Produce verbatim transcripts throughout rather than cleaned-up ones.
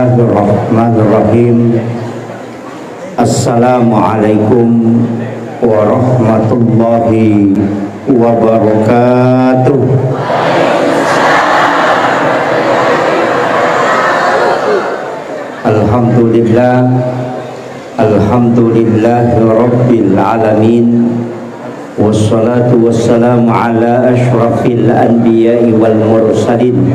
Bismillahirrahmanirrahim. Assalamualaikum warahmatullahi wabarakatuh. Alhamdulillah. Alhamdulillahirabbil alamin. Wassalatu wassalamu ala asyrafil anbiya'i wal mursalin.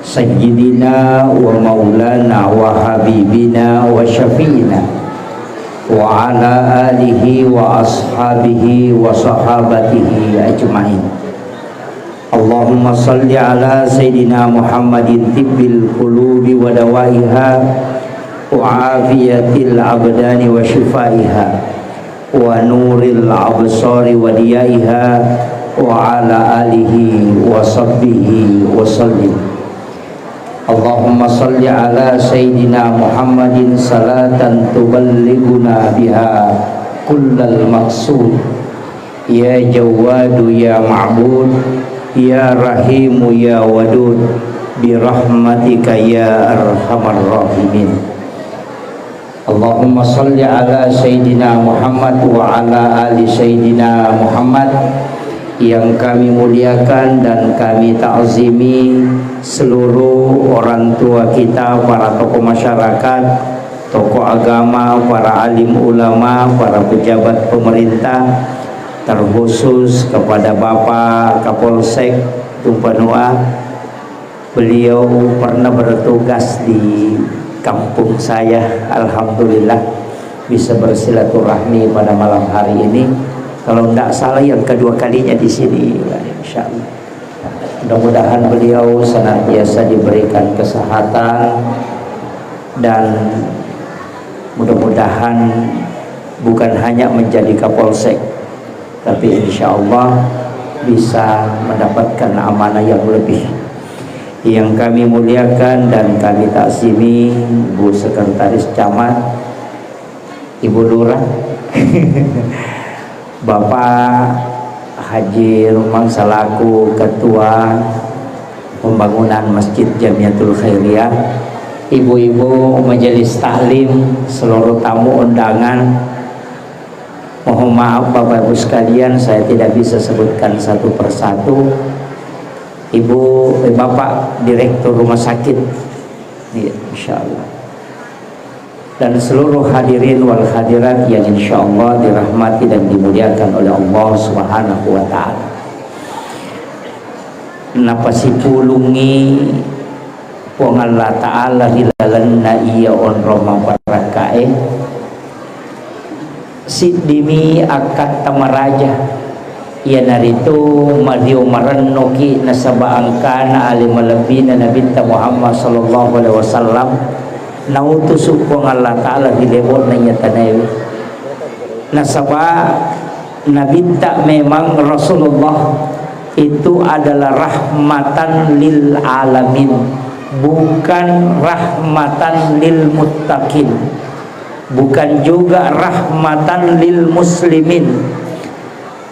Sayyidina wa maulana wa habibina wa syafi'ina wa ala alihi wa ashabihi wa sahabatihi ajma'in. Allahumma salli ala Sayyidina Muhammadin tibbil qulubi wa dawaiha wa afiyatil abdani wa shifaiha wa nuril absari wa diyaiha wa ala alihi wa sahbihi wa sallim. Allahumma salli ala Sayyidina Muhammadin salatan tuballighuna biha kullal maqsud. Ya Jawwadu ya Ma'bud, ya Rahimu ya Wadud, birahmatika ya arhamar rahimin. Allahumma salli ala Sayyidina Muhammad wa ala ali Sayyidina Muhammad. Yang kami muliakan dan kami ta'zimi seluruh orang tua kita, para tokoh masyarakat, tokoh agama, para alim ulama, para pejabat pemerintah, terkhusus kepada Bapak Kapolsek Tumpanua. Beliau pernah bertugas di kampung saya. Alhamdulillah, bisa bersilaturahmi pada malam hari ini. Kalau tidak salah, yang kedua kalinya di sini, insya Allah. Mudah-mudahan beliau senantiasa diberikan kesehatan dan mudah-mudahan bukan hanya menjadi Kapolsek, tapi insya Allah bisa mendapatkan amanah yang lebih. Yang kami muliakan dan kami taksimi, Bu Sekretaris Camat, Ibu Lurah, Bapak Haji Rumang selaku Ketua Pembangunan Masjid Jamiatul Khairiyah, ibu-ibu majelis taklim, seluruh tamu undangan. Mohon maaf Bapak Ibu sekalian, saya tidak bisa sebutkan satu persatu. Ibu, eh, Bapak Direktur Rumah Sakit. Iya, insya Allah. Dan seluruh hadirin wal hadirat yang insya Allah dirahmati dan dimuliakan oleh Allah Subhanahu wa Ta'ala. Napasipulungngi Puang Allah Ta'ala ri lalenna iya onrong mabbarakkae. Siddimi akkatta maraja, iyanaritu mario marennoki nasaba engkana ale malebbina Nabitta Muhammad sallallahu alaihi wasallam nautusu Puang Allah Ta'ala ri lebo'na iya tanaewe. Nasaba Nabitta memang Rasulullah itu adalah rahmatan lil alamin, bukan rahmatan lil muttaqin. Bukan juga rahmatan lil muslimin,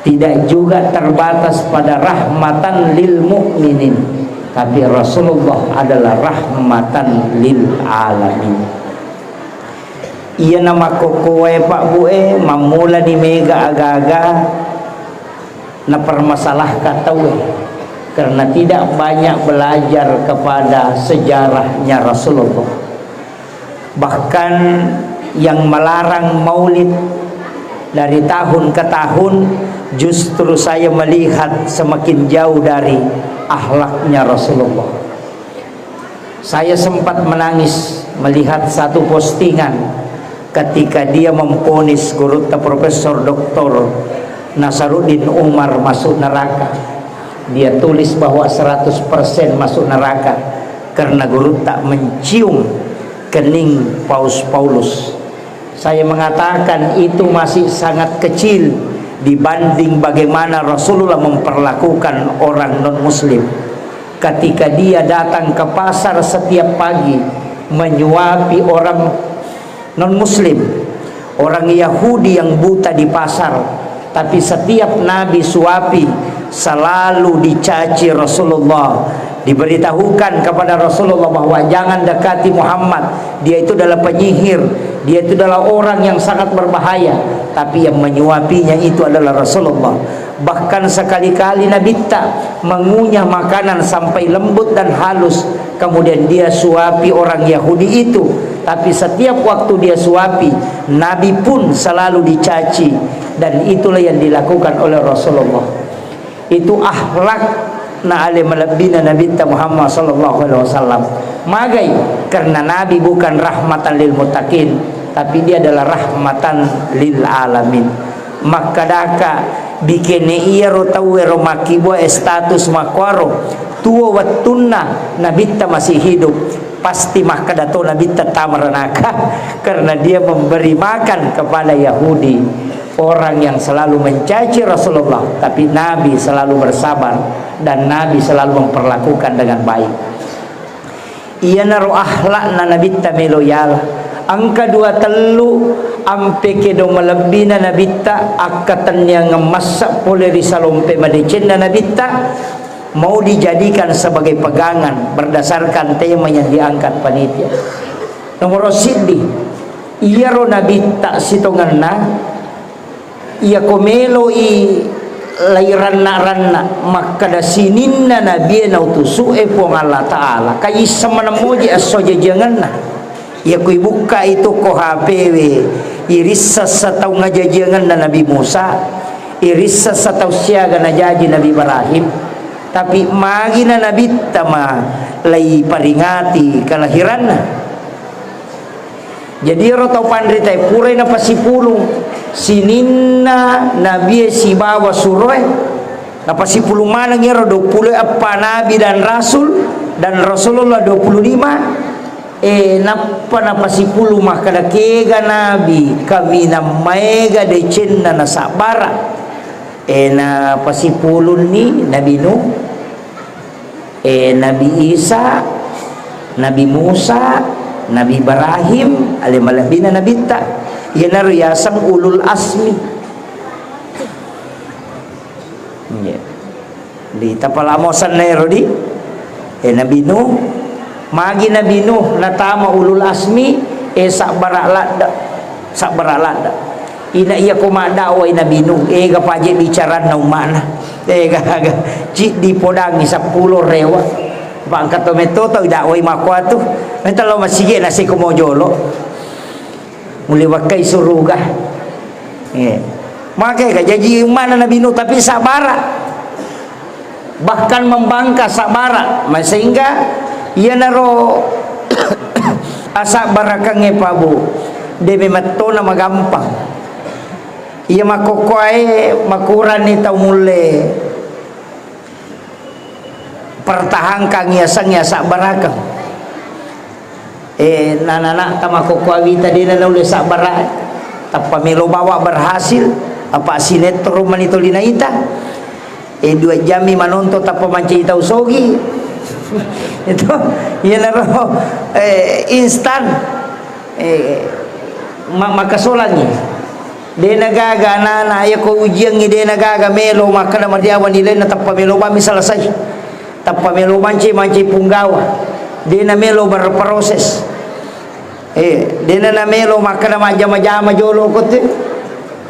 tidak juga terbatas pada rahmatan lil mukminin, tapi Rasulullah adalah rahmatan lil alamin. Iyana makkokkoe, Pak Bu e, mammulani mega aga-aga napermasalahkan tauwe, karena tidak banyak belajar kepada sejarahnya Rasulullah. Bahkan yang melarang maulid dari tahun ke tahun, justru saya melihat semakin jauh dari akhlaknya Rasulullah. Saya sempat menangis melihat satu postingan ketika dia memvonis gurutta Profesor Doktor Nasaruddin Umar masuk neraka. Dia tulis bahwa seratus persen masuk neraka karena gurutta mencium kening Paus Paulus. Saya mengatakan itu masih sangat kecil dibanding bagaimana Rasulullah memperlakukan orang non-muslim. Ketika dia datang ke pasar setiap pagi, menyuapi orang non-muslim, orang Yahudi yang buta di pasar, tapi setiap Nabi suapi, selalu dicaci Rasulullah, Diberitahukan kepada Rasulullah bahwa jangan dekati Muhammad, dia itu adalah penyihir, dia itu adalah orang yang sangat berbahaya. Tapi yang menyuapinya itu adalah Rasulullah. Bahkan sekali-kali Nabitta mengunyah makanan sampai lembut dan halus, kemudian dia suapi orang Yahudi itu. Tapi setiap waktu dia suapi, Nabi pun selalu dicaci, dan itulah yang dilakukan oleh Rasulullah. Itu akhlak na ale malebbina Nabitta Muhammad sallallahu alaihi wasallam. Magai? Karena Nabi bukan rahmatan lil muttaqin, tapi dia adalah rahmatan lil alamin. Makkadaka, bikene iyaro tauwe ro makkibua e status makkuaro, tuo wettunna Nabitta masih hidup, pasti makkeda to Nabitta tama ranaka, karena dia memberi makan kepada Yahudi, orang yang selalu mencaci Rasulullah, tapi Nabi selalu bersabar dan Nabi selalu memperlakukan dengan baik. Iyanaro akhlakna Nabitta melo yala. Engka dua tellu ampe kedo malebbina Nabitta, akkatenniangeng massa pole ri salompe madecenna Nabitta, mau dijadikan sebagai pegangan berdasarkan tema yang diangkat panitia. Nomoro siddi, iyaro Nabitta sitongenna, iyako meloi lairanna-ranna makkada sininna nabie nautusu'e Puang Allah Ta'ala, kaisseng maneng moji esso jajiangenna. Iyako ibukkai tokko H P we, irisseng sataung ajajiangenna Nabi Musa, irisseng sataung siaga najaji Nabi Ibrahim. Tapi magina Nabitta ma laiparingati kalahiranna. Jadi ero tau panritae purai napasipulung sininna nabie sibawa suroe, napasipulung maneng ero duappulo eppa nabi dan rasul dan Rasulullah duappulo lima. E, nappa napasipulung makkada kega nabi kaminang maega decenna nasabbara. E, napasipulunni Nabi Nuh, e, Nabi Isa, Nabi Musa, Nabi Ibrahim, ale malebbina nabitta. Iyanaro yaseng ulul asmi. Iya. Di tapala mosanna ero di, e, Nabi Nuh, magi Nabi Nuh natama ulul asmi, e, sabbara ladda, sabbara ladda. Ina iya ko maddakwai Nabi Nuh, ega paje bicaranna umma'na. Ega, aga, ciddi podangi seppulo rewa. Pangka to metto tau idakwai makkuatu. Metta lo masigi nasiko mojolo. Mulle wakkai suruga. Eh. Maka ega jaji umma'na Nabi Nuh, tapi sabbara. Bahkan membangka sabbara. Ma-, sehingga iyanaro asabbarakengnge, Pak Bu, de memettona magampang. Iya makkokkoe makuranni tau mulle pertahankan yasengnge asabbarakeng. Eh, nanana'ta makkokkoe wita de naulle sabbara, tappa melo bawa berhasil, apa sinettoro mani toli naita. Eh, dua jammi manonton tappa mancaji tau sogi. Itu, iyanaro, eh, instan. Eh, ma-, makkasolangngi. De nagaga anana, iya ko ujiangngi de nagaga melo makkeda mariawa nilainna, tappa melo bammi selesai. Tappa melo mancaji, mancaji punggawa. De namelo berproses. Eh, de na namelo makkeda majjama-jama jolo ko te.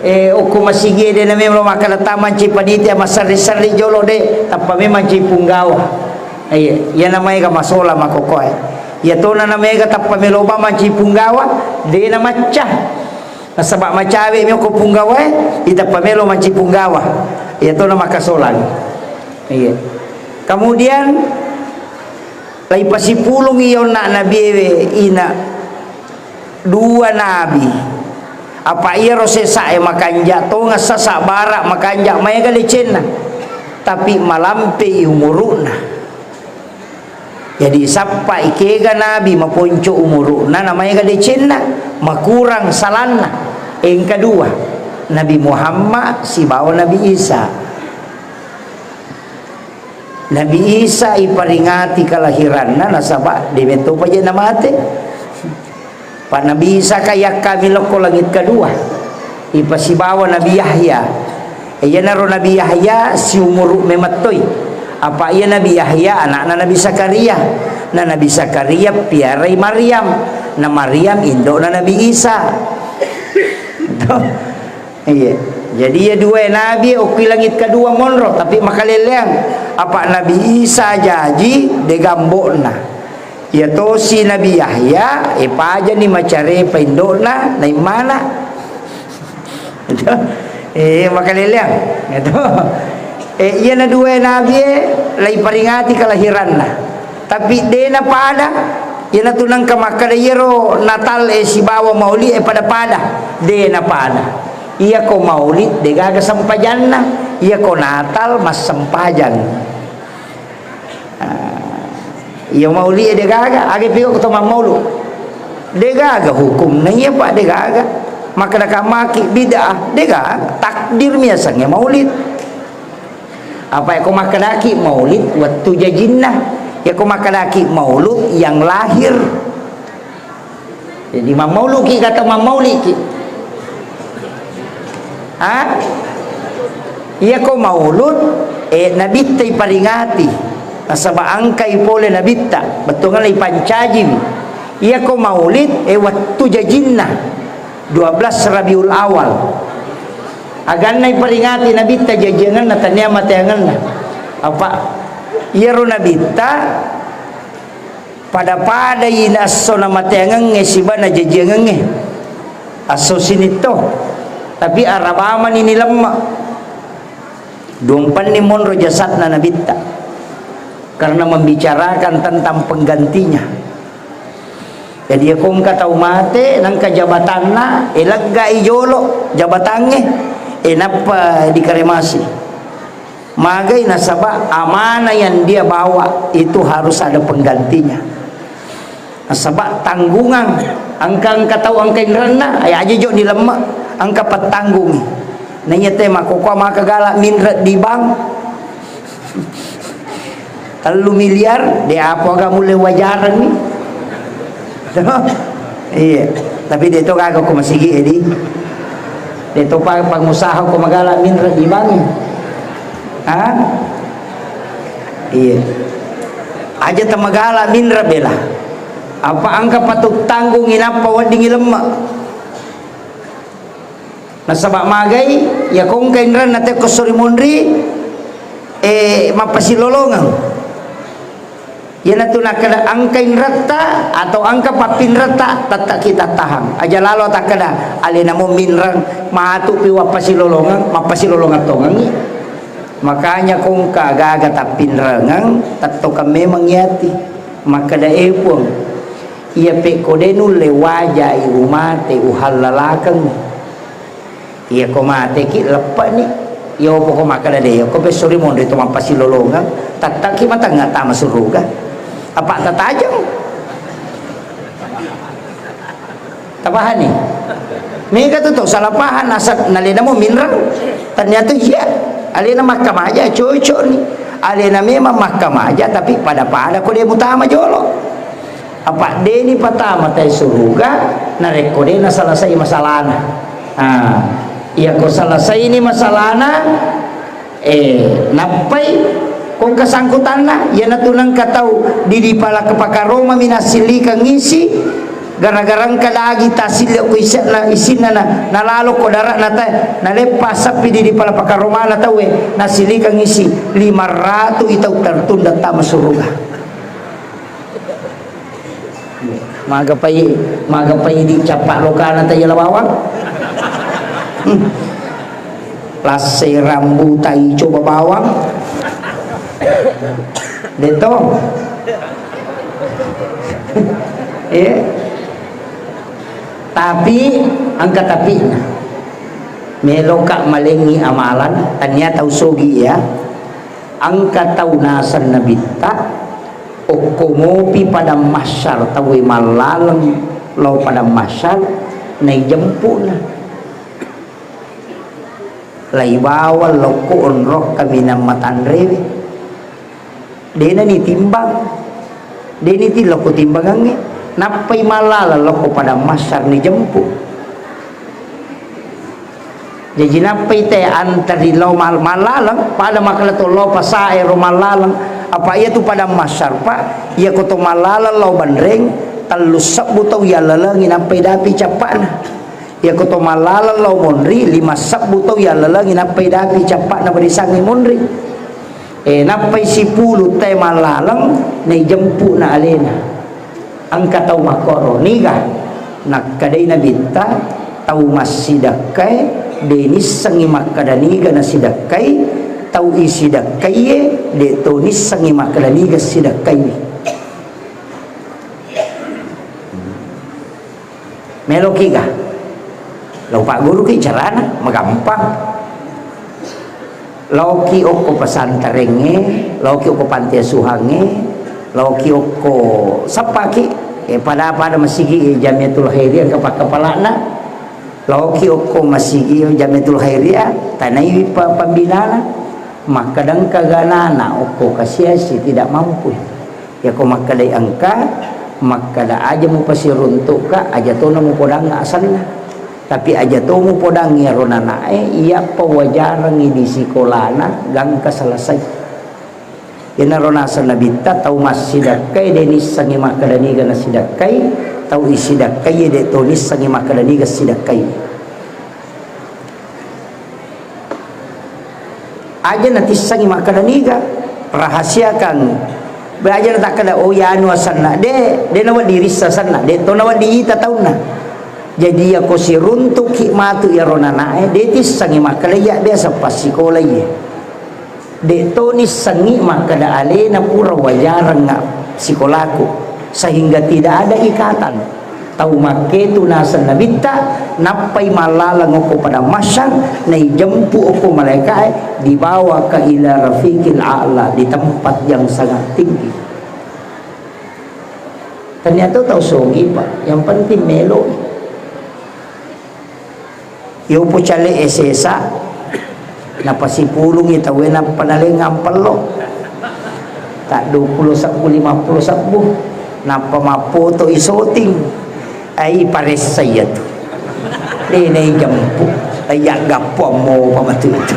Eh, okko masigie de namelo makkeda ta mancaji panitia masserri-serri jolo de, tappa memang mancaji punggawa. Iya, iya namaega masola makkokkoe. Iya tona namaega tappa melo ba mancaji punggawa, de namacca. Nasaba macawe mi okko punggawae, itappa melo mancaji punggawa. Iya tona makkasolang. Iya. Kemudian, laipasipulung i onna nabiewe ina dua nabi. Apa iyaro sesae makanja tongeng sasa bara makanja maega decenna. Tapi malampei umuru'na. Jadi, sappai kega nabi maponco umuru'na, namaega decenna, makurang salanna. Engka dua, Nabi Muhammad sibawa Nabi Isa. Nabi Isa iparingati kalahiranna, nasaba de mettopa je namate. Pa Nabi Isa ka yakkami lokko langit kedua. Ipasibawa Nabi Yahya. Iyanaro Nabi Yahya siumuru memettoi. Apa iya Nabi Yahya anakna Nabi Zakaria. Na Nabi Zakaria piarai Maryam. Na Maryam indokna Nabi Isa. Iya. Jadi iya dua nabi okki langit kedua monro, tapi makaleleang. Apa Nabi Isa jaji dega ambo'na. Iya tosi Nabi Yahya, e pajani macare paindo'na, naimmana. Itu. Eh, makaleleang. Itu. Eh, iya na dua nabi e, lai paringati kelahiranna. Tapi de na pada, iya na tunangka makkada iyaro Natal e sibawa Maulid e pada-pada. De na pada. Iya ko Maulid de gaga sempajanna. Iya ko Natal massempajang. Ah, iya Maulid e de gaga, aga piko to mammaulu. De gaga hukumna iya, Pak, de gaga. Makkada kamaki bid'ah, de gaga. Takdir miasangnge Maulid. Apa ko makkadaki Maulid wettu jajinna. Ya ko makkadaki Maulud yang lahir. Jadi mammauluki kata mammauliki. Ha? Iya ko maulud, eh, nabitta iparingati. Nasaba angkai pole nabitta, bettuanna ipancajiwi. Iya ko maulid, eh, wettu jajinna, dua belas Rabiul Awal. Aganna iparingati nabitta jajiangenna, tania mateangenna. Apa? Iyaro nabitta pada-padai na esso namateangengnge siba najajiangengnge. Esso sinitto. Tapi arabamani ni lemme. Duampenni monro jasadna nabitta. Karena membicarakan tentang penggantinya. Jadi, iya ko engka tau mate, nengka jabatanna, e, leggai jolo jabatangnge, e, nappa dikremasi. Magai nasaba amanah yang dia bawa itu harus ada penggantinya. Nasaba tanggungan, engka, engka tau engka inrenna, e, aja jo ni lemme, engka pettanggungi. Naiya te makkokkoe maka gala minre di bank, tellu miliar, de apa aga mulle wajarenni. Iya. Tapi de to gaga ko masigi, edi. De to pa-, pengusaha ko magala minre di bank. Ha? Iya. Aja temagala minre bela. Apa engka patut tanggung inappa wedding ilemma. Nasaba magai, iya ko engka inrenna tekko sori monri, eh, mappasilolongeng. Iyanatu nakkeda engka inretta atau engka pappinretta, tette kita tahang. Aja lalo takkeda, alena mo minreng, matu pi wappasilolongeng, mappasilolongeng tongengi. Makanya ko engka gaga tappinrengeng, tettokeng memeng yati. Makkeda, eh, Puang, iya pekko de nulle wajai umate uhallalakeng. Iya ko mateki, leppe'ni. Iya opo ko makkeda de, iya ko pessori monri to mappasilolongeng, tattaki matengnga tama suruga. Apa tatajeng? Tapahani? Mega tu to salah paham, nasab nalena mo minreng. Ternyata iya. Alena makkamaja, cocok ni. Alena memang makkamaja, tapi pada-pada ko de mutama jolo. Apa deni patama tai suruga, narekko de naselesai masalana. Ah, iya ko selesaini masalana, eh, nappai ko kesangkutanna, iyanatu nengka tau di, di pala kepakaroma mi nasilikeng isi, gara-gara engka dagi tasille ko isinna, isinna na, nalalo ko dara'na ta, naleppa sappi di, di pala pakaromana tauwe, nasilikeng isi, lima ratu i tau tertunda tama suruga. Magapai, magapai dicappa lokana tayala bawang. Hmm. Lasse rambutai coba bawang. Deto. Eh. Tapi engka tapi. Meloka malengi amalan, tania tau sogi ya. Engka tau naseng nabitta, okko mopi padang mahsyar, tauwe mallaleng lao padang mahsyar, naijempu'na. Lai bawang lokko onrong kaminang matanrewe. Dena nitimbang. Deni tilokko timbangangnge. Nappai mallaleng lokko padang mahsyar nijempu. Jaji nappai te antari lao mal-, mallaleng, pada makkeda to lao pasae ro mallaleng. Apa iya tu pada masyarpa, iya ko to mallaleng lao banreng, tellu sebbu tau yallalengi nappai dapi cappa'na. Iya ko to mallaleng lao monri, lima sebbu tau yallalengi nappai dapi cappa'na barisangngi monri. E, nappai sipulu te mallaleng, naijempu'na alena. Engka tau makkoro, niga? Nakkedai Nabitta, tau massidakkae, de nissengngi makkeda niga nasidakkai, tau isidakkaie, de to nissengngi makkeda niga sidakkaiwi. Meloki ga? Lao pagguruki carana, magampang. Laoki okko pesantrengnge, laoki okko panti asuhangnge, laoki okko sappaki, eh, pada-pada masigi Jamiatul Khairiyah engka pakkapala'na, laoki okko masigi Jamiatul Khairiyah, tanaiwi pa-, pambinana, makkadangka ganana okko kasiasi tidak mampu. Yako makkedai engka, makkeda aja mupasiruntukka, aja tona mupodangnga asenna. Tapi aja to mupodangngi iyaro nanae, iyappa wajarengngi di sikolana gangka selesai. Iyanaro naseng Nabitta, tau massidakkai de nissengngi makkeda niga nasidakkai, tau isidakkai de to nissengngi makkeda niga sidakkai. Aja natissengngi makkeda niga, rahasiakan. Be aja natakkeda, "Oh, iya anu asenna." De, de nawedding rissa asenna, de to nawedding ita taunna. Jadi, iyako siruntuki matu iyaro nanae, de tissengngi makkeda, "Iya biasa passikola iye." De to nissengngi makkeda alena pura wajarengnga sikolaku, sehingga tidak ada ikatan. Tau makketu naseng Nabitta, nappai mallaleng okko padang mahsyar, naijempu okko malaika'e, dibawa ke ila rafiqil a'la, di tempat yang sangat tinggi. Ternyata tau sogi, Pak. Yang penting melo. Yopo cale esesa, napasipulungi tauwe nappa nalengang pello. Tak dua puluh sebbu, lima puluh sebbu. Nappa mappoto isoting. Ai paressa iya tu. Dena ijempu. Ai aggappo ammo pamatu itu.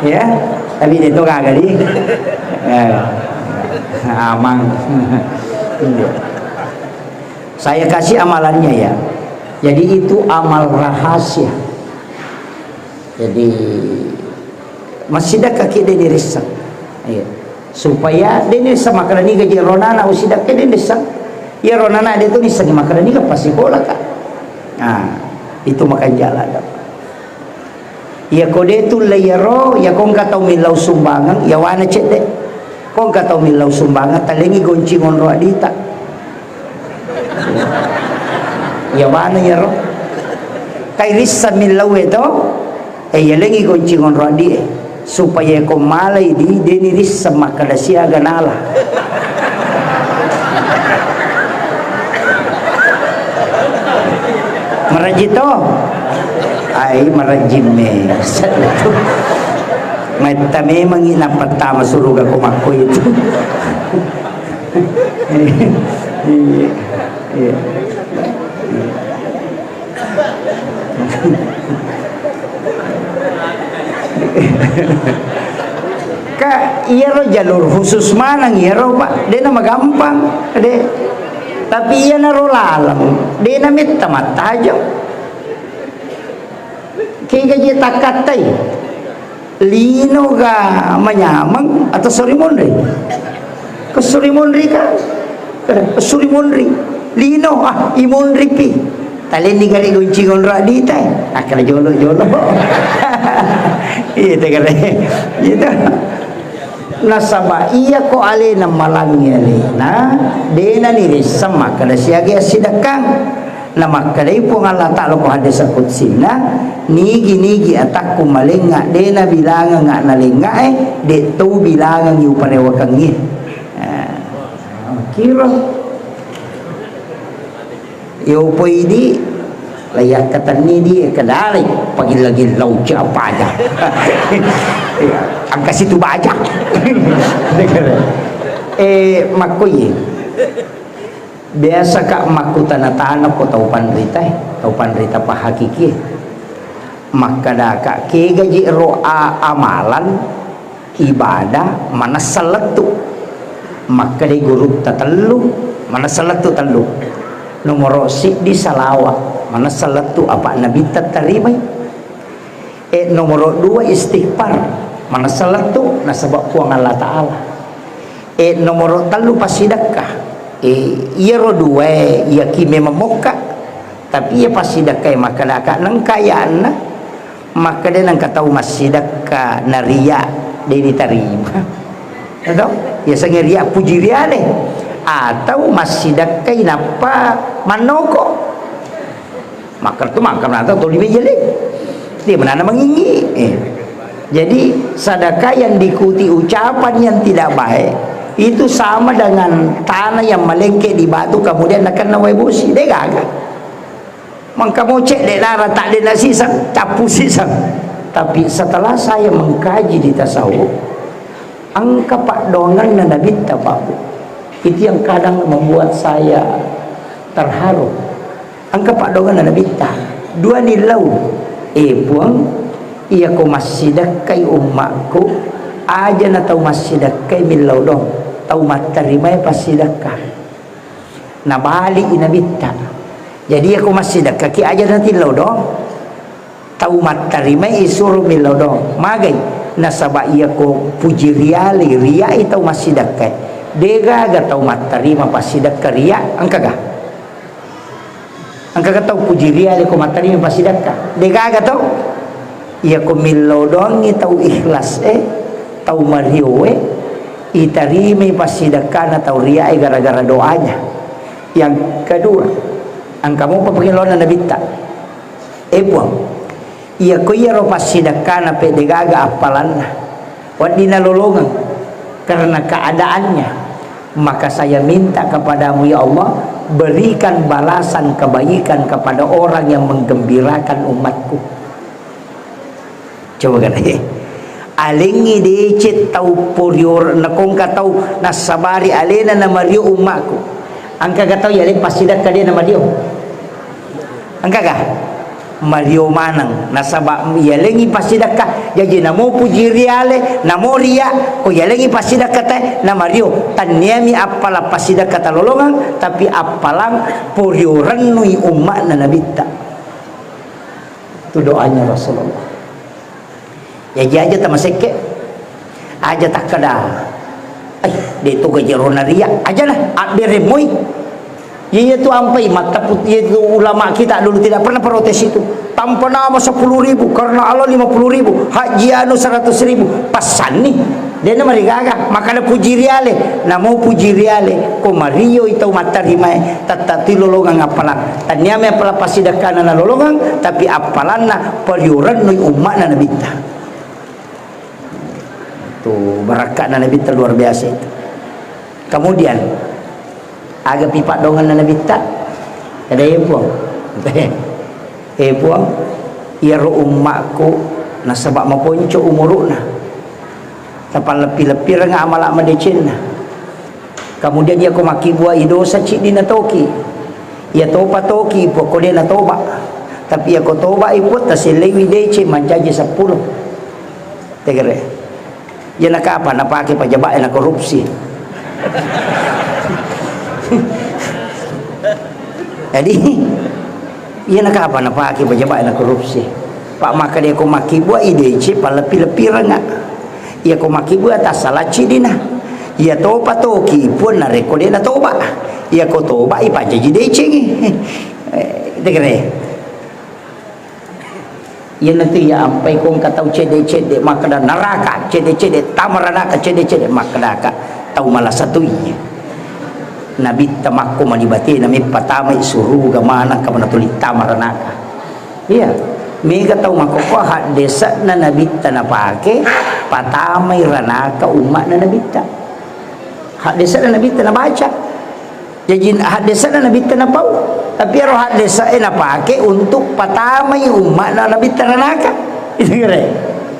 Ya, tapi de to gaga di. Ya. Amang. Iya. Saya kasih amalannya ya. Jadi itu amal rahasia. Jadi, massidakka ki de nirisseng. Iya. Supaya de nirisseng makkeda niga je ronana usidakka de nirisseng. Iya ronana de tu nisseng makkeda niga passikola ka. Nah, itu makanja ladde. Iyako de tulle iyaro, iyako engka tau millau sumbangeng, iyawana cedde. Ko engka tau millau sumbangeng, talengi gonci ngonro adita. Iyawana iyaro. Kai rissa millau e to, e iyalengi gonci ngonro adie. Supaya ko malai di, deni risseng makkeda siaga nala. Marajji to? Ai, marajji me. Metta memangi nappattama suruga ko makko itu. Iya. Iya. Ka iyaro jalur khusus maneng iyaro, Pak, de namagampang, de. Tapi iyanaro laleng, de nametta mattajeng. Kega je takkattai. Lino ga manyameng atau sori monri? Ko sori monri ka? Sori monri. Lino, ah, imonri pi. Talenni gare gonci ngonro adita. Akkada jolo-jolo. Iya, te gare. Iya, te. Nasaba iyako alena malangngi alena, dena nirisseng makkeda siaga assidekkang. Namakkedai Puang Allah Ta'ala ko hadis qudsinna, "Nigi-nigi atakku malengnga, de nabilangengnga nalengngae, de to bilangengngi uparewakengngi." Nah, kiro. Yo poidi, layakkatenni di kedalai, pagilla-gillau siapa aja. Angka situ baja. Eh, makkoye. Biasa ka makkutana-tana ko tau panrita, eh, tau panrita pahakiki. Makkadaka, kegaji ro a-, amalan ibadah manessa lettu. Makkeda gurutta tellu, manessa lettu tellu. Nomoro siddi salawa, manessa lettu apa nabitta tarimai. E, nomoro dua istighfar, manessa lettu nasaba Puang Allah Ta'ala. E, nomoro tellu passidekka. E, iyaro duae iyaki memang mokka, tapi iya passidekkae makkedaka nengka yaanna, makkeda nengka tau massidekka naria de ditarima. Atau yasengnge ria puji riale, atau massidekkai nappa mannoko. Makkeda tu makkeda nata toli mejele. Dia menanam mengingi. Eh. Jadi sedekah yang diikuti ucapan yang tidak baik itu sama dengan tanah yang melengkek di batu kemudian nakenna wae bosi. De gaga. Mengka mocek de dara tak de nasisang, capu sisang. Tapi setelah saya mengkaji di tasawuf, engka paddoanganna nabitta, Pak Bu. Itu yang kadang membuat saya terharu. Engka paddoanganna nabitta. Dua nillau. Eh, Puang, iyako massidekkai ummakku, aja na tau massidekkai millau dong. Tau mattarimai passidekka. Nabali i nabitta. Jadi iyako massidekkaki aja na tillau dong. Tau mattarimai isuro millau dong. Magai? Nasaba iyako puji riale riai tau massidekkai. De gaga tau mattarima passidekka ria, engkaga? Engkaga tau puji riale ko mattarima passidekka? De gaga tau. Iyako millau doangngi tau ikhlas e, tau mario e, itarimai passidekkana tau ria e gara-gara doanya. Yang kedua, engka mopa pengeloana nabitta. Eh, Puang, iyako iyaro passidekkana pe de gaga appalanna, wedding nalolongeng karena keadaannya, maka saya minta kepadamu, ya Allah, berikan balasan kebaikan kepada orang yang menggembirakan umatku. Coba kan, eh. Alengngi deceng tau porior, nakongka tau nassabari alena namario ummakku. Engkaga tau yaleng passidekka de namario? Engkaga? Mario maneng. Nasaba yalengngi passidekka, jaji namo puji riale, namo ria, ko yalengngi passidekka te, namario. Tanniami appala passidekka talolongeng, tapi appalang porio rennui umma'na nabitta. Itu doanya Rasulullah. Jaji aja tamasekke, aja takkeda, "Ai, de to gaji ro naria." Aja lah, abbere moi. Iya tu ampai mattaput, iya tu ulama kita dulu tidak pernah protes itu. Tanpa nama sepuluh ribu, karena Allah lima puluh ribu, haji anu seratus ribu, passanni. Dena marigaga, makana puji riale, namo puji riale, ko mario i tau mattarimae, tatta tilolongang appalang. Tanniame appalang passidekkana nalolongang, tapi appalanna pariorennui umma'na nabitta. Tu barakka'na nabitta luar biasa itu. Kemudian, aga pi paddoanganna nabitta? Kada, "Eh, Puang." "Eh, Puang, iyaro ummakku nasaba maponco umuru'na. Tapalleppi-leppirengnga amala madecenna." Kemudian iyako makkibua i dosa ciddina toki. Iya topa toki, pokko de natoba. Tapi iyako toba i, Puang, tasellewi deceng mancaji seppulo. Tegere. Iyana kapa napake pajaba'e na korupsi. Jadi, iyana kapa napake pajaba'e na korupsi. Pak, maka de ko makkibua i deceng palleppi-leppirengnga. Iyako makkibua tassalacci dina. Iya topa toki pun narekko de natoba. Iyako toba i pajaji decengi. Eh, tegere. Iyanatu iya ampai ko engka tau cedde-cedde makkeda neraka, cedde-cedde tama ranaka, cedde-cedde makkedaka tau malasa tu iya. Nabitta makko mani batena meppatamai suruga maneng kamana tuli tama ranaka. Iya, mega tau makkokkoe haddese'na nabitta napake patamai ranaka umma'na nabitta. Haddese'na nabitta nabaca. Jaji haddese'na nabitta napau. Tapi ero haddese'e napake untuk patamai umma'na nabitta ranaka. Itu kira.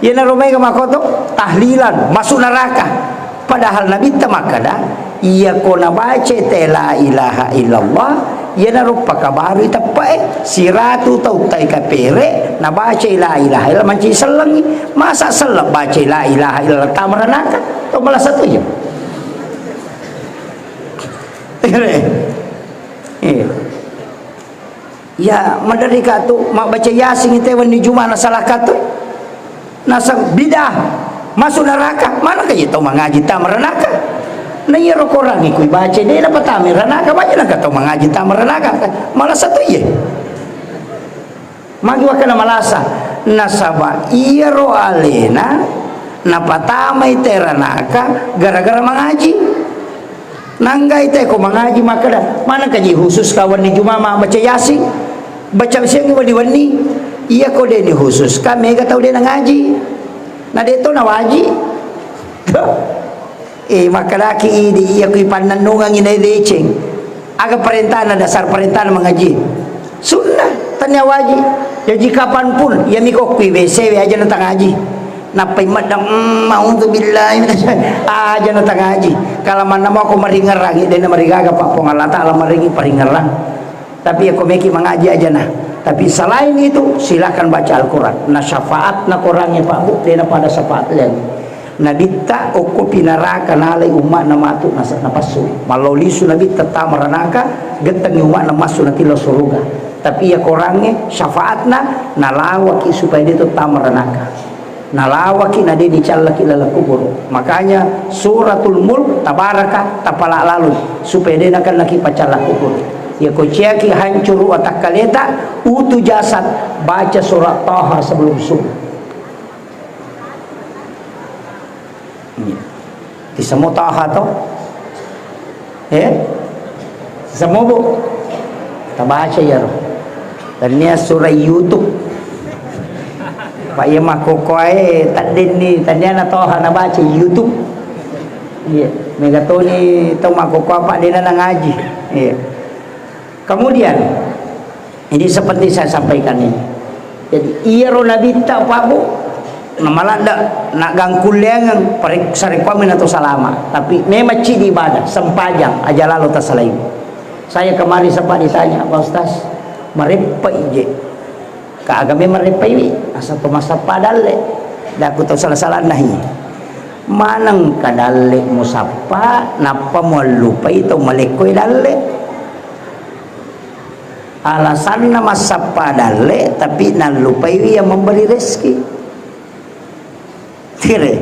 Iyanaro mega makkoto tahlilan masuk neraka. Padahal nabitta makkeda, iyako nabaca te la ilaha illallah, Iyanaro pakabarui teppe'e, siratu tau tai kapere, nabacai la ilaha illallah, mancaji sellengngi. Masa selleng bacai la ilaha illallah, tama ranaka? To malasa to iya. Iya. Iya, maderri ka tu mabbaca Yasin te wenni Juma na salaka tu. Naseng bid'ah, masuk neraka. Manengka je tau mangaji tama ranaka? Na iyaro Korangnge kui baca, de napatama ranaka, magi nengka tau mangaji tama ranaka? Malasa to iye. Magi wakkana malasa? Nasaba iyaro alena napatamai te ranaka gara-gara mangaji. Nanggai te ko mangaji makkeda, manengka je khusus ka wenni Juma mabbaca Yasin? Baca siang wenni-wenni. Iya ko de ni khusus ka, mega tau de nangaji. Na de to nawaji. Eh, makkedaki idi, iya kui pannennungangi na deceng. Aga parentana, dasar parentana mangaji? Sunnah, tania waji. Jaji kapanpun, iya miko kui W C we aja na tangaji. Nappai maddang, mm, naudzubillah, aja na tangaji. Kala manna mako maringerang, de na marigaga pa Puang Allah Taala maringi paringerang. Tapi ya, ko meki mangaji aja nah. Tapi selain itu, silakan baca Al-Quran. Nah, syafaatna Qurangnge, Pak Bu, dena pada syafaat lain. Nabitta okko pinaraka nalai umma'na matu nasa-, napassu. Mallau lisu Nabitta tama ranaka, gettengi umma'na massu natillo suruga. Tapi ya Qurangnge, syafaatna, nalawaki supaya de to tama ranaka. Nalawaki na de dicallaki laleng kubur. Makanya Suratul Mulk, Tabaraka, tapala lalui supaya de nakennaki pacalla kubur. Ya ko ciaki hancuru watakkaleta, utu jasad, baca surat Taha sebelum subuh. Iya. Tisemo Taha to? Eh? Tisemo, Bu? Tabaca iyaro. Tania surah YouTube. Pak, iya makkokoae taddenni, tania na Taha nabaca YouTube. Iya, mega toni tau makkokoa, Pak, dena nangaji. Iya. Kemudian, ini seperti saya sampaikan ini. Jadi, iyaro Nabitta, Pak, Bu, namaladda, nagangkulleangeng, parek-, sarekkuammi nato salama. Tapi memang cidi ibadah, sempajang, aja lalo tasalaiwi. Saya kemarin sempat ditanya, "Pak Ustaz, mareppa ije? Ka aga memang reppaiwi? Asa to massappa dalle." Daku tau salah-salah nahi. Maneng ka dalle musappa, nappa muallupai tau malekko dalle. Alasanna massappa dalle, tapi nallupaiwi yang memberi rezeki. Tire.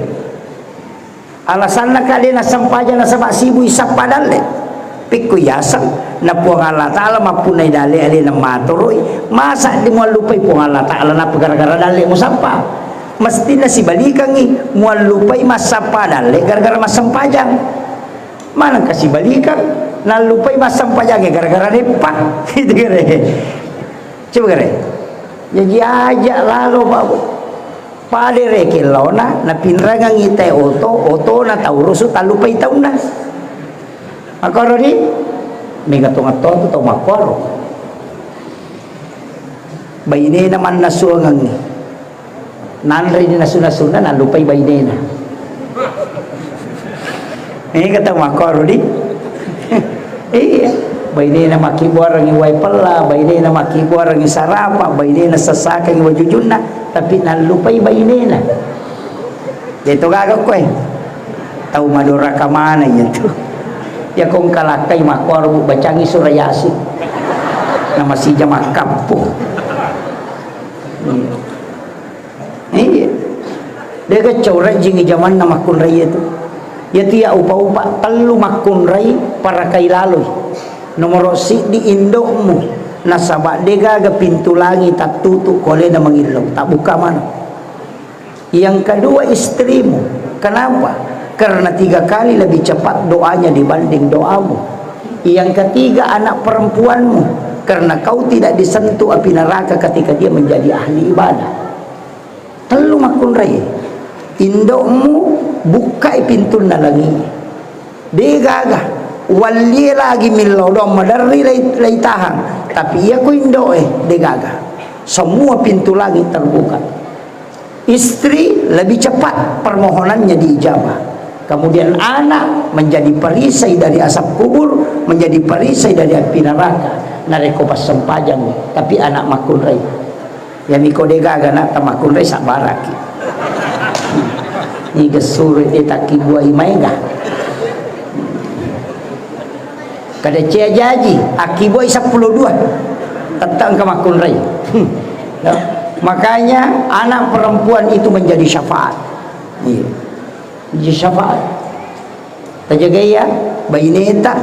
Alasanna ka de nassempajang nasaba sibui sappa dalle. Pikku yaseng, na Puang Allah Ta'ala mappunnai dalle alena matoroi, masa di muallupai Puang Allah Ta'ala nappa gara-gara dalle musappa? Mestinna sibalikangngi, muallupai massappa dalle gara-gara massempajang. Maneng kasibalikang, nallupai massempajangnge gara-gara reppa. Itu kere. Coba kere. Jaji aja lalo, Pak. Pada rekeng laona, napinrangangi te oto, otona taurusu tallupai taunna. Makkoro di, mega tongatto tu tau makkoro. Bainena mannasuangengngi. Nanre di nasu-nasunna, nallupai bainena. Eh, kata makkoro di. Iya. Bainena makkibuarangi wae pella, bainena makkibuarangi sarapa, bainena sassakangi wajujunna, tapi nallupai bainena. Jadi to gaga koe. Tau madoraka mana iya tu. Ya kong kalakkai makkoro, Bu, bacangi surah Yasin. Namasija makkappu. Iya. Iya. Dega cau rajingi jamanna makkunrai itu. Yatu ya upa-upa tellu makkunrai parakai laloi. Nomoro siddi indo'mu, nasaba degaga pintu langi tattutu kolena mangillau, tabbuka mana. Yang kedua istrimu. Kenapa? Karena tiga kali lebih cepat doanya dibanding doamu. Yang ketiga anak perempuanmu. Karena kau tidak disentuh api neraka ketika dia menjadi ahli ibadah. Tellu makkunrai. Indo'mu bukkai pintunna langi. Degaga. Wallie lagi millau doang maderri lai, lai tahang. Tapi iya ku indo'e, degaga. Semua pintu langit terbuka. Istri lebih cepat permohonannya diijabah. Kemudian anak menjadi perisai dari asap kubur, menjadi perisai dari api neraka. Narekko passempajang, tapi anak makkunrai. Yami ko de gaga anak ta makkunrai, sabbaraki. Ni gessurui de takkibuai maega. Kada cia jaji, akkibuai seppulo dua. Tette engka makkunrai. Hmm. Ya. Makanya anak perempuan itu menjadi syafaat. Iya. Menjadi syafaat. Tajagai ya, baineta.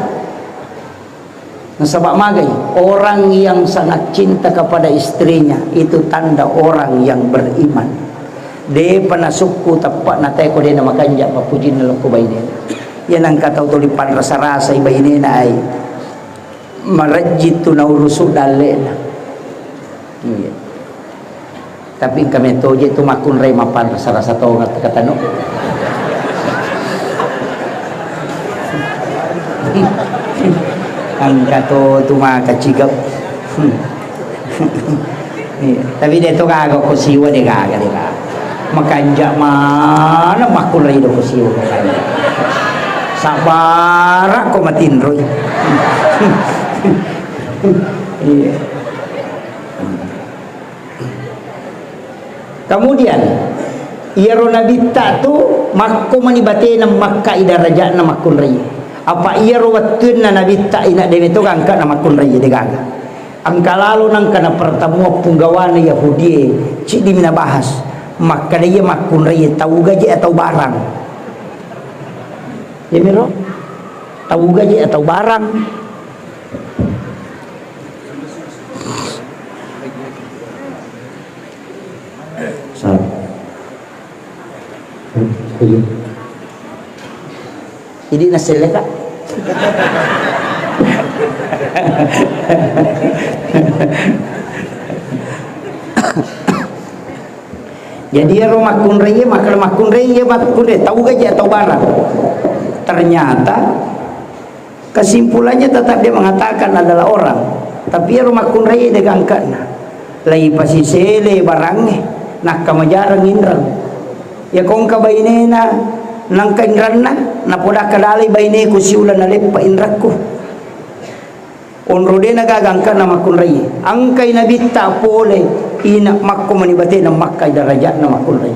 Nasaba magai, orang yang sangat cinta kepada istrinya, itu tanda orang yang beriman. Depa nasukku teppa natae ko de namakanja mappujinna lokko bainena. Iya nangka tau tuli panrasa-rasai bainena ai. Marejji tu naurusu dalle'na. Iya. Tapi engka metoje tu makkunrai mappanrasa-rasa tonga tekatano. Engka to tu maka cigep. Iya. Tapi de to gaga ko siwa de gaga, de gaga. Makanja mana makkunrai do ko siwa makanja. Sabara ko matinroi. Iya. Kemudian, iyaro nabitta tu makko mani batena makkai darajatna makkunrai. Apa iyaro wettunna nabitta ina de meto gangka na makkunrai de gaga. Engka lalo nangka na pertemuan punggawana Yahudie, ciddi mina bahas. Makkada iya makkunrai tau gaje atau barang. Yamiro, tau gaje atau barang. Salah. Jadi naselle, Kak. Jadi ero makkunrai, maka makkunrai, makkunrai tau gaji atau barang. Ternyata kesimpulannya tetap dia mengatakan adalah orang. Tapi ero makkunrai de gangkana. Lai pasisele barangnge, nakka majarang inreng. Ya kongka bainena, nangka inranna, napodakka dalai baineku siula naleppa inrakku. Onro de nagaga angkana makkunrai. Angkai nabitta pole, ina makko mani batena makkai darajatna makkunrai.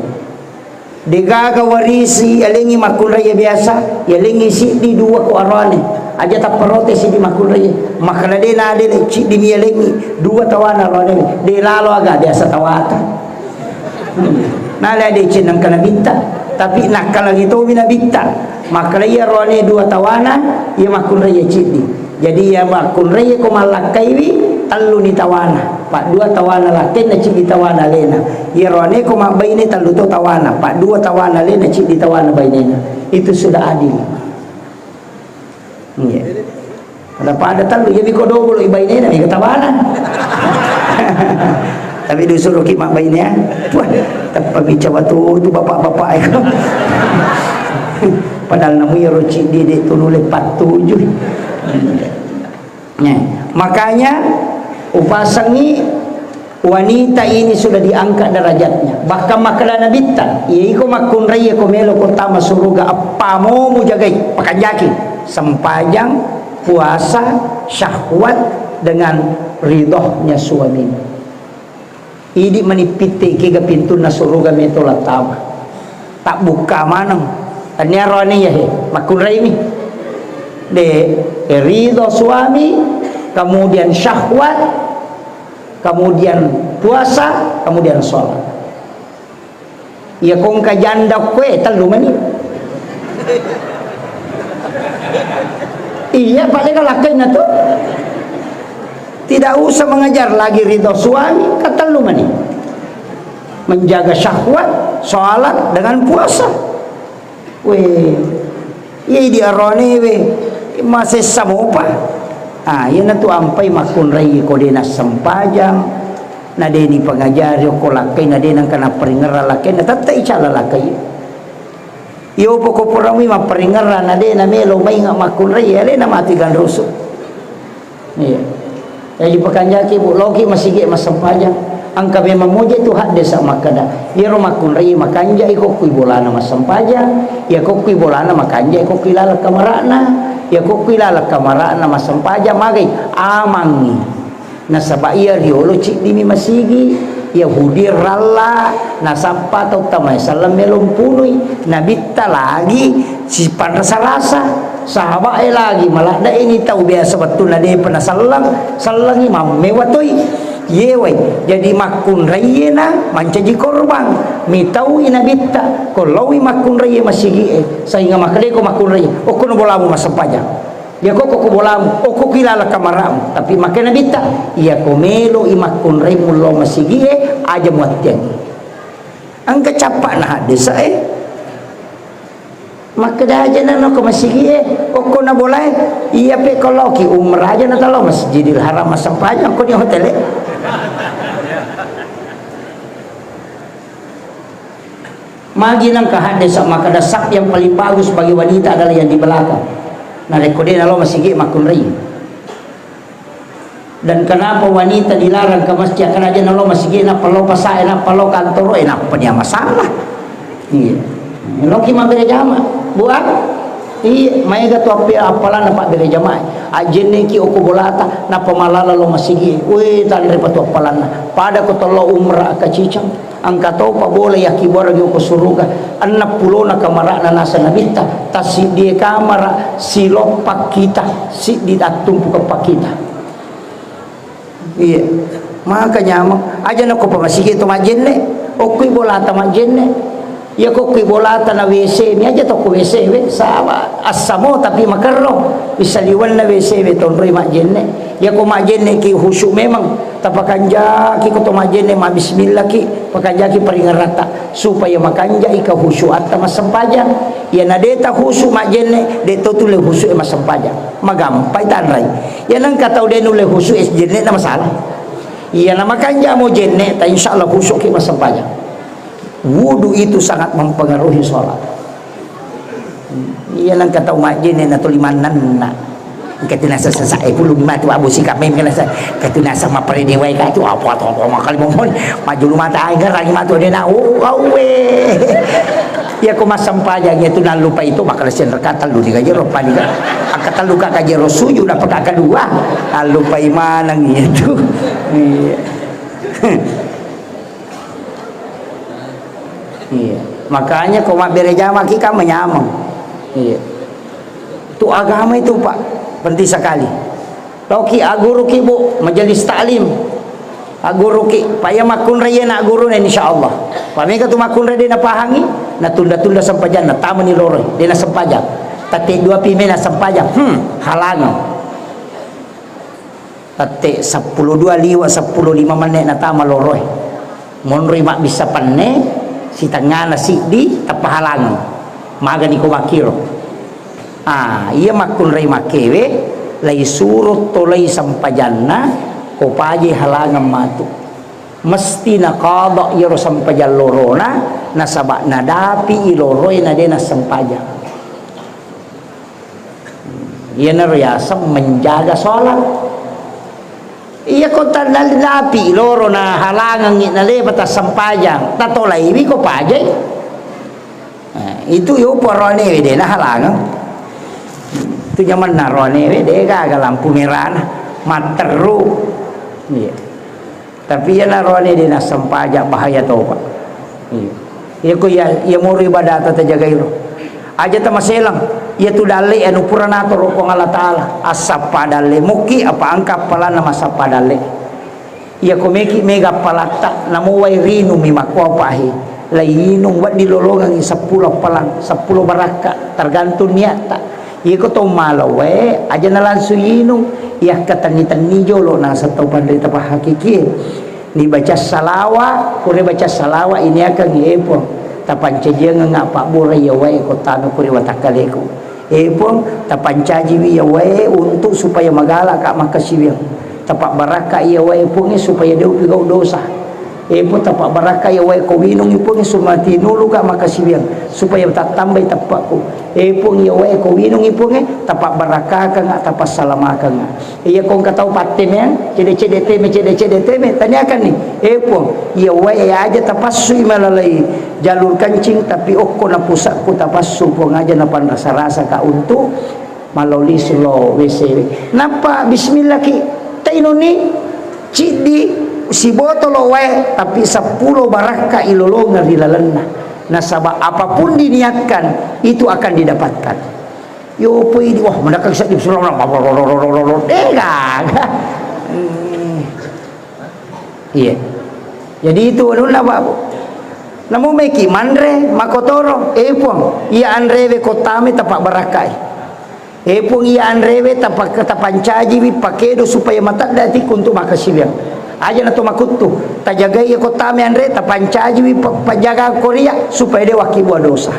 Degaga warisi yalengi makkunrai biasa, yalengi siddi dua ko aroane. Aja tapparote siddi makkunrai. Makkada de nade le siddi mi yalengi dua tawana aroane. De lalo aga biasa tawata. Nala deceng nangka nabitta, tapi nakkalagi tomi nabitta. Makkala iya roane dua tawana, iya makkunrai iya ciddi. Jadi iya makkunrai ko mallakkaiwi, telluni tawana. Paddua tawana lakkainna, ciddi tawana alena. Iya roane ko mabbaine, tellu to tawana. Paddua tawana alena, ciddi tawana bainena. Itu sudah adil. Iya. Pada-pada tellu, iya miko dobolo ibainena, mega tawana. Tapi disuruh ki mabbainea. Wah, teppa bicara tu, tu bapak-bapak itu. Padahal namu iya roci di, di tu nulis pattuju. Nah, makanya upasangi wanita ini sudah diangkat derajatnya. Bahkan makkada nabitta, iya iko makkunrai ko melo ko tama suruga, eppa mo mujagai, pakanjaki, sempajang, puasa, syahwat, dengan ridhonya suami. Idi mani pitte kega pintunna suruga meto lattama. Tabbukka maneng. Tania roane ya he, makkunrai mi. De, eh, ridho suami, kemudian syahwat, kemudian puasa, kemudian sholat. Iya kongka janda koe, tellu mani. Iya, pada kalakkainna tu. Tidak usah mengejar lagi ridho suami, katellu mani. Menjaga syahwat, sholat dengan puasa. Weh, iya idi aroane we, masessa mopa. Ah, iyanatu ampai makkunrai ko de nassempajang, na de nipangajari okko lakkai, na de nangka napparingerra lakkai, na tette icala lakkai. Iyo poko purami mapparingerra, na de namelo mainga makkunrai, alena mati ganrusu. Iya. Jaji pakanjaki, Bu, loki masigi massempajang. Engka memang moje tu haddesa makkada, iyaro makkunrai makanja iko kui bolana massempajang, iya ko kui bolana makanja iko kui laleng kamarana, iya ko kui laleng kamarana massempajang, magai? Amangngi. Nasaba iya riolo ciddimi masigi, Yahudi ralla, nasappa tau tamae selleng melo mpunui, Nabitta lagi sipanrasa-rasa, sahabae lagi maladde'ni tau biasa wettunna depa naselleng, sellengi mammewa toi. Yewai, jadi makkunraiena mancaji korban, mitaui Nabitta, ko laoi makkunraie masigi'e, sainga makkedeko makkunraie, okkono bolamu massempajang. Iya ko ko bolamu, okko ki laleng kamara'mu. Tapi makkeda Nabitta, iya ko melo i makkunrai mullo masigi'e, aja muattiangi. Engka cappa'na haddesa'e. Makkeda aja nano ko masigi'e, okko na bolae, iya pe ko lao ki umrah aja na talo Masjidil Haram massempajang ko di hotele. Magi nengka haddesa makkeda saf yang paling bagus bagi wanita adalah yang di belakang. Narekko de nalo masigi makkunrai. Dan kenapa wanita dilarang ke masjid? Karena aja nalo masigi, nappa lo pasae, nappa lo kantoro, eh, nappa dia masalah. Iya. Loki mabbere jama, buat. Iya, maega tu appi appalanna pabbere jama. Ajenneki okko bolata, nappa malala lo masigi. Weh, tanre patu appalanna. Pada ko tollo umrah ka Cicang. Engka topa bola yakkibuarengngi okko suruga, enneng pulona kamara'na naseng Nabitta, tassiddie kamara siloppa kita, siddi attumpuke pakkita. Iya. Maka nyameng, aja nako pamasigi to majjenne, okkui bolata majjenne. Iya ko okkui bolata na W C mi aja to ko W C we, sama assamo tapi makerro, bisa liwenna W C we tonroi majjenne. Iya ko majjenne ki khusyuk memang. Tapakanjaki ko to majjenne, mabbismillaki, pakanjaki paringeratta, supaya makanjai kehusyuatta massempajang. Iya na de ta khusyuk majjenne, de to tulle khusyuk e massempajang. Magampai tanrai. Iya nengka tau de nulle khusyuk e jenne na masalah. Iya na makanja mo jenne ta, insya Allah khusyuk ki massempajang. Wudu itu sangat mempengaruhi sholat. Iya nengka tau majjenne na tuli mannenna. Engka tu nasa sasa e pulung matu abu sikap mem kena sa. Engka tu nasa mapere dewa ka tu apa to apa makali momon. Majulu mata ai ngerangi matu de na. Oh, awe. Iya ko massempajang iya tu nallupai to makala sen rakaat tellu ni kajero pali ka. Angka tellu ka kajero sujud apa ka kedua. Nallupai maneng iya tu. Iya. Iya. Makanya ko mabbere jama ki kan menyameng. Iya. Tu agama itu, Pak, penting sekali. Loki agguruki, Bu, majelis taklim. Agguruki, Pak, iya makkunrai na gurune, insya Allah. Pak, mega tu makkunrai de napahangi, natunda-tunda sempajanna, tamani loroi, de nasempajang. Tette dua pi mena sempajang, hmm, halangang. Tette seppulo dua liwa seppulo lima menit natama loroe. Monroi mabbissa penne, sitengngana siddi, tappa halangang. Magani ko makkiro. Ah, iya makkunrai makkewe, laisuro tolai sempajanna, ko paje halangang matu. Mesti naqadha iyaro sempajang lorona, nasaba nadapi i loroe na de nassempajang. Iyanaro yaseng menjaga sholat. Iya ko tanapi loro na halangengngi naleba tassempajang, tatolaiwi ko pajai. Nah, itu yo poroane we de na halangeng. Itu nyamanna roane we de gaga lampu merana matteru. Iya. Tapi iyana roane de nassempajang, bahaya to, Pak. Iya. Iya ko iya, iya moro ibadata tajagai ro. Aja tamaselang. Iya tu dalle anu pura natoro Puang Allah Taala. Assappa dalle muki apa engka appalanna massappa dalle. Iya ko meki mega appalatta, namo wai rinumi makko apahi. Lainung wedding lolongengi seppulo appalang, seppulo barakka, tergantung niatta. Iyako to mala wae, aja na langsung inung, iyakka tenni-tenni jolo naseng tau panrita pahakikie. Ni baca salawa, pura baca salawa ini akan epong. Tapancajiang nga pabbura iya wae ko tanu kuri watakkaleku. Epong, tapancajiwi iya wae untuk supaya magala ka makkasiwiang. Tapabbarakka iya wae Puangnge supaya de upigau dosa. E Puang, tapabbarakka iya wae ko winungngi Puangnge, sumatinuluka makkasiwiang, supaya tattambai teppakku. E Puang, iya wae ko winungngi Puangnge, tapabbarakkakangnga, tapassalamakkangnga. Iya ko engka tau pattemeang, cede-cede teme, cede-cede teme, taniakanni. E Puang, iya wae aja tapassui malalai jalur kancing, tapi okko na pusakku tapassu Puang aja napanrasa-rasaka untuk Malao lisu lao W C. Nappa bismillah ki, tainunni. Ciddi sibotolo wae, tapi seppulo barakka ilolongeng ri lalenna. Nasaba apapun diniatkan, itu akan didapatkan. Yo poi di, wah, mendakkang seddi surang, eh, gaga. Hmm. Iya. Jadi itu anunna, Pak. Namo meki manre, makotoro, eh, Puang, iya anrewe kottame tapabbarakkai. Eh, Puang, iya anrewe tapa-, tapancajiwi pakedo supaya matedde atikku untuk makkasiwiang. Aja na to makuttu, tajagai iya kottame anre, tapancajiwi pa-, pajaga koria supaya de wakkibua dosa.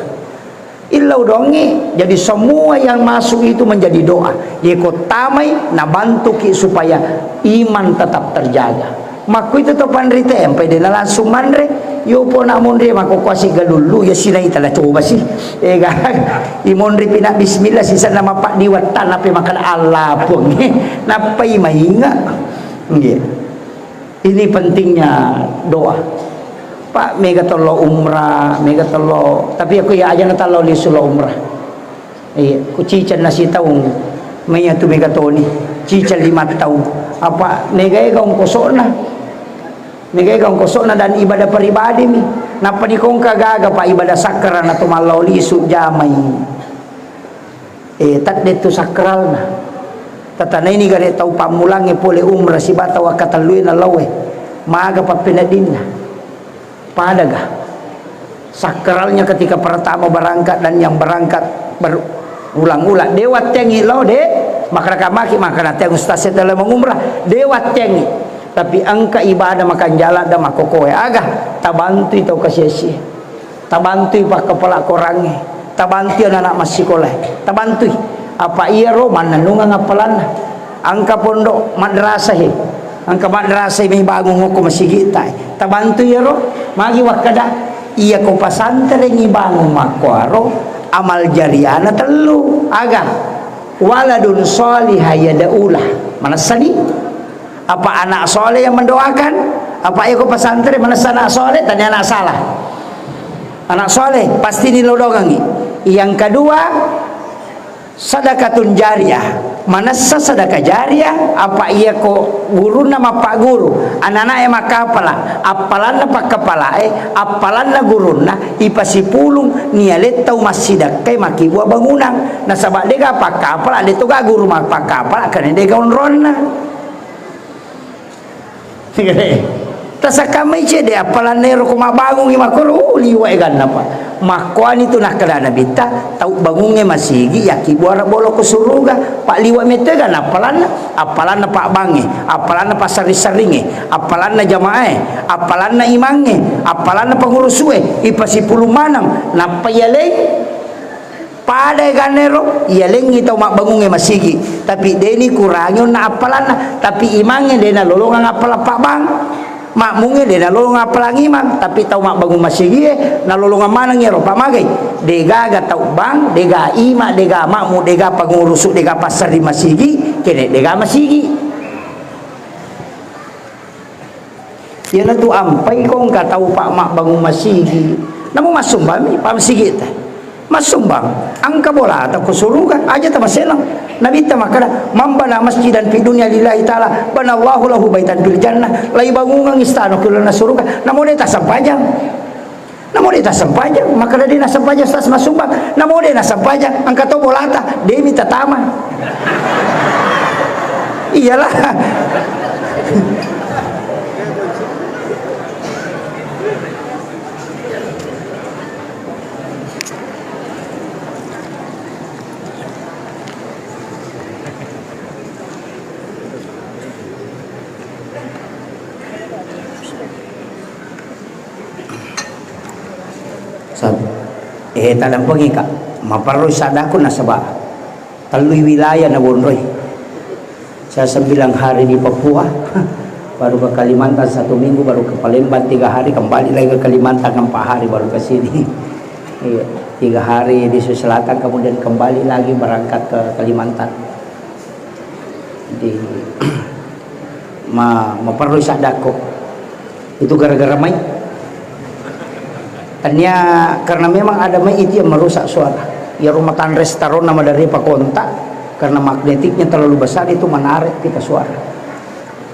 Illau dongi, jadi semua yang masuk itu menjadi doa. Ye kottamai, nabantuki supaya iman tetap terjaga. Makkuitu to panrite, empai dena langsung manre, yo pona monri mako kuasi galullu, ya sinai tala coba sih. Ega, imonri pina bismillah, sisa nama pak diwattan, apa makan Allah pun. Nappai mainga. Nggih. Ini pentingnya doa. Pak, mega tello umrah, mega tello, tapi aku ya aja na tello lisu lo umrah. Iya, ku ciceng nasi taung, mega tu mega toni, ciceng lima taung. Apa mega ega ongkosokna? Mega ega ongkosokna dan ibadah pribadi mi. Nappa nikongka gaga, Pak, ibadah sakra na to mallo lisu jamai. Eh, tadde tu sakralna. Tatanaini gare tau pammulangnge pole umrah sibawa tau akkatellue na laoe. Maga pappeneddinna. Padaga. Sakralnya ketika pertama berangkat dan yang berangkat berulang-ulang. De wattengi lao, de. Makkada maki, makkada teng ustaz setelah mengumrah. De wattengi. Tapi engka ibadah makanjala da makkokoe. Aga, tabantui tau kasiasi. Tabantui pakkapala korangnge, tabantui anak-anak massikola, tabantui. Apa iyaro mannennungeng appalanna. Engka pondok madrasah e, engka madrasah e mai bangung okko masigitta e. Tabantui iyaro, magi wakkada, iyako pasanterengngi bangung makkuaro, amal jariahna tellu. Aga, waladun shalihah yad'ulah. Manessani? Apa anak soleh yang mendoakan? Apa iko pesantren manessa anak soleh, tania anak salah. Anak soleh pasti nilodongangi. Yang kedua, sadakatun jariah. Manessa sadaka jariah, apa iyako gurunna mappaguru, anak-anak e makkapala, appalanna pakkapala e, appalanna gurunna, ipasipulung nialeng tau massidakkai makkibua bangunang. Nasaba dega pakkapala, de toga guru mappakkapala, karena dega onronna. Tasakkammai cedde, appalanna ero ko mabbangungi makkoro, oh, liwa e ganna, Pak. Makkuani tu nakkeda Nabitta, tau bangungnge masigi, yakki buara bolo ko suruga, Pak, liwa metto e ganna appalanna, appalanna pabbangnge, appalanna passarri-sarringnge, appalanna jamaah e, appalanna imangnge, appalanna pengurus e, ipasipulung maneng, nappa yaleng. Pada egannero, iyalengngi tau mabbangungnge masigi, tapi deni kurangi onna appalanna, tapi imangnge de nalolongang appalang pabbang, makmungnge de nalolongang appalang imang, tapi tau mabbangung masigie nalolongang maneng iyaro pamagai, degaga tau bang, dega ima, dega makmu, dega pangurusu, dega passari masigi, kene dega masigi. Iyanatu ampai ko engka tau pa mabbangung masigi, namo massumbangmi pa masigitta. Massumbang, engka bolata ko suruga, aja tamasenang. Nabitta makkeda, "Man bana masjidan fi dunya lillahi ta'ala, banallahu lahu baitan fil jannah." Laibangungang istana ko lalenna suruga, namo de tassempajang. Namo de tassempajang, makkeda de nassempajang, Ustaz, massumbang. Namo de nassempajang, engka to bolata, demi tatama. Iyalah. Sab-, eh, tadampengi, Kak. Maparroi saddaku nasaba tellui wilayah na wonroi. Saya sembilan hari di Papua, baru ke Kalimantan satu minggu, baru ke Palembang tiga hari, kembali lagi ke Kalimantan empat hari, baru ke sini. Iya, tiga hari di Sulawesi Selatan, kemudian kembali lagi berangkat ke Kalimantan. Jadi, ma-, maparroi saddaku. Itu gara-gara mai. Tania, karena memang ada mai itu yang merusak suara. Ya, rumah tangga restarona madari pakontak, karena magnetiknya terlalu besar, itu menarik pita suara.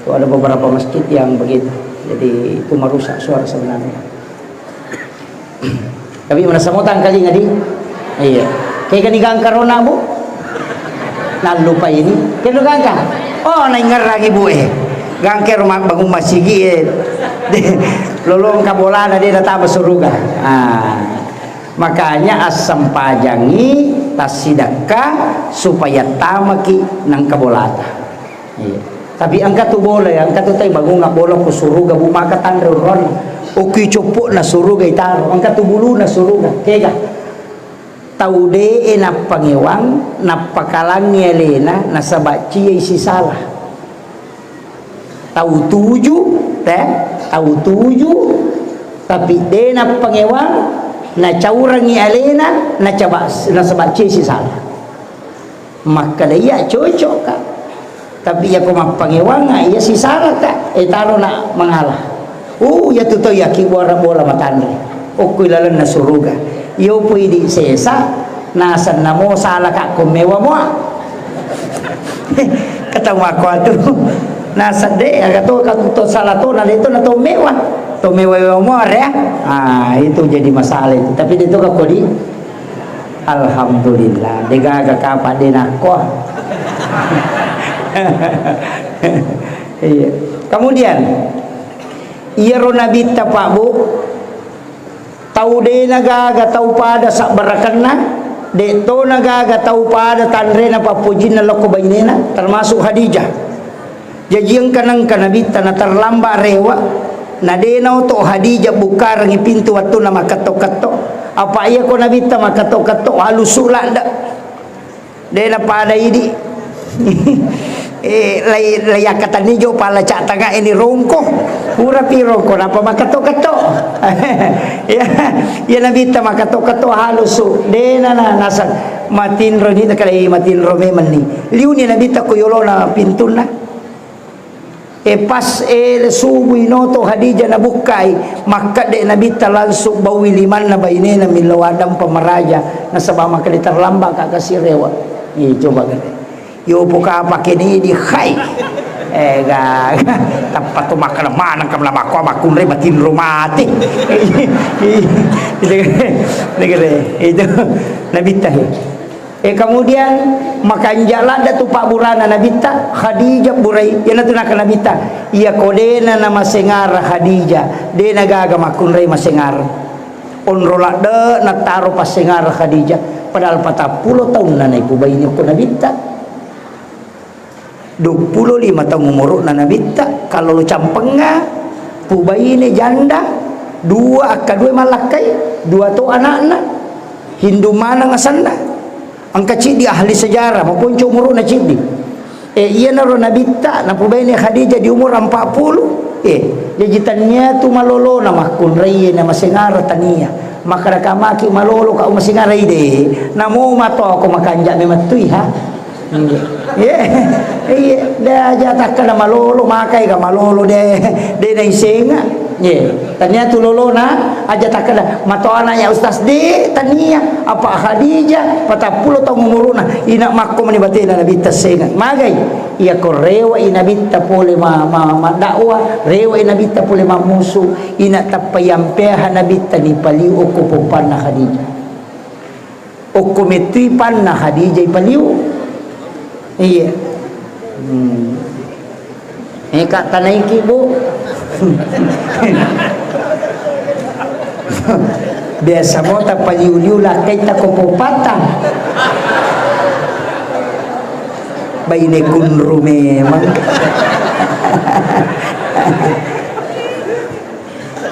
Ada beberapa masjid yang begitu. Jadi, itu merusak suara sebenarnya. Tapi merasa mau tangkali ngadi? Iya. Kayak gani gangka rona, Bu? Nallupa ini. Kena gangka? Oh, naingerang ibu eh. Gangka rumah bangun masigi eh. Lolong kabolana dia datang suruga. Ah. Makanya assempajangi tassidekka supaya tamaki nang kabolata. Iya. Tapi engka tu bola ya, engka tu tai bangunga bola ku suruga, Bu, maka tanre uronna. Okui coppo'na suruga itaro, engka tu buluna suruga. Kega? Tau de'e nappangewang, nappakalangngi alena, nasaba ciai sisala. Tau tuju, eh, tau tuju, tapi de nappangewang, nacaurangi alena, nacaba-, nasaba ciai sisala. Makkeda iya cocok ka. Tapi iya ko mappangewang, iya sisala ka. Eh, taro na mangala. Uh, iya tu to iya ki bola-bola matanre. Okko ilalenna suruga. Iyo pui di sesa, nasenna mo sala ka ko mewa moa. Ketemu aku atu. Nasedde, aga to, ka to sala to, na de to, na to mewa. To mewa mo re. Ah, itu jadi masalah itu. Tapi de to ka kodi. Alhamdulillah, degaga kapa de nakko. Iya. Kemudian, iyaro nabitta, Pak, Bu, tau de nagaga tau pada sabbarakenna, de to nagaga tau pada tanrena pappojinna lokko bainena, termasuk Khadijah. Jaji engka nengka nabitta na terlambat rewa, na de naoto Khadijah bukkarengi pintu wettunna makketto-ketto. Apa iya ko nabitta makketto-ketto, alusu ladde. De napada idi. Eh, lai, lai akkatanni jo pala cak tanga ini rongko. Pura pi rongko, napa makketto-ketto. Ya, ya nabitta makketto-ketto halusu. De na, na, nasa matinro ni, kale matinro memang ni. Liuni nabitta ko yolona pintunna. E, pas ele subuh inoto Khadijah nabukkai, makkedde nabitta langsung baui limanna bainena millau adampa maraja, nasaba makkeda terlambat ka kasi rewa. Ih, coba gede. Yo buka pake ni di hai. Eh, ga, ga. Tappa tu makkeda maneng kam la makko makunre matinro mati. Itu, itu, itu nabitta he. Eh, kemudian makanja ladde tu pabburana nabitta, Khadijah burai, iyanatu naka nabitta, iya ko dena na masengara Khadijah, dena gaga makkunrai masengara. Onro ladde nataro passengara Khadijah, padahal patappulo taunna naipubaini ko nabitta. Duappulo lima taung umuru'na nabitta, kallolo campengnga, pubaine janda, dua, akka dua mallakkai, dua to ana'na, Hindu maneng asenna. Engka ciddi ahli sejarah, maponco umuru'na ciddi. E, iyanaro nabitta, napubaine Khadijah di umur empat puluh. E, jaji tania tu malolona makkunraie na masengara tania. Makkada kamaki malolo ka masengara ide. Namo mato ko makanja memang tui ha. Iya, iya, de aja takkeda malolo, makai ga malolo de, de naisenga. Iya, tania tu lolona aja takkeda matoana ya Ustaz de, tania apa Khadijah, patappulo taung umuruna, ina makko mani batena nabitta senga. Magai, iya ko rewa i nabitta pole ma, ma, ma dakwah, rewa i nabitta pole mammusu, ina tappa yampeha nabitta ni paliu okko pompanna Khadijah. Okko mettui panna Khadijah ipaliu. Iya. Hmm. Eh, Kak, tanaiki, Bu. Biasa mo tapaliu-liu lakkai tako popatang. Baine kunru memang.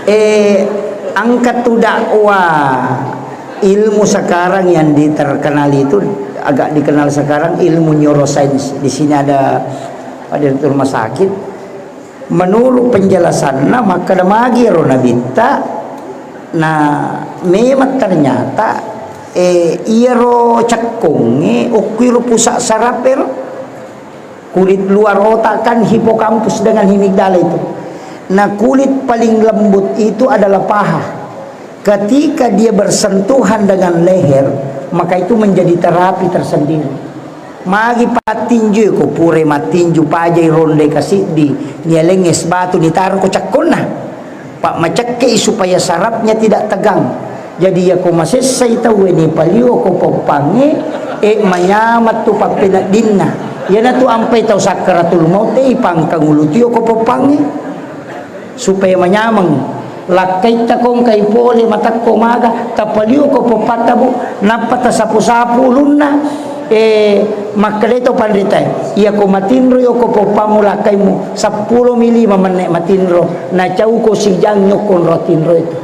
Eh, angkat tu dakwah ilmu sekarang yang di-, terkenal itu, agak dikenal sekarang ilmu neuroscience. Di sini ada, ada rumah sakit. Menurut penjelasanna, makkeda magi ro nabitta, na memang ternyata, eh, iyaro cekkongnge okkuiro pusat saraf ero. Kulit luar otak kan hipokampus dengan amigdala itu. Nah, kulit paling lembut itu adalah paha. Ketika dia bersentuhan dengan leher, maka itu menjadi terapi tersendiri. Magi pattinju ko pure mattinju pajai ronde kasiddi, Nialeng es batu nitaro ko cakkonna. Pak macekke'i supaya sarafnya tidak tegang. Jadi, yako masessai tauwe nipalio ko poppangnge, e, manyameng tu pappeneddinna. Iyanatu ampai tau sakkaratul maut e, ipangkang ulu tio ko poppangnge. Supaya manyameng. Lakkaitta kongkai pole matakko maga, tapalio ko poppatta, Bu, nappa tasapu-sapu ulunna. E, makkeda to panritae, iyako matinro yoko poppamu lakkaimu, seppulo mi lima menne matinro, nacauko sijang nyokkonro tinro itu.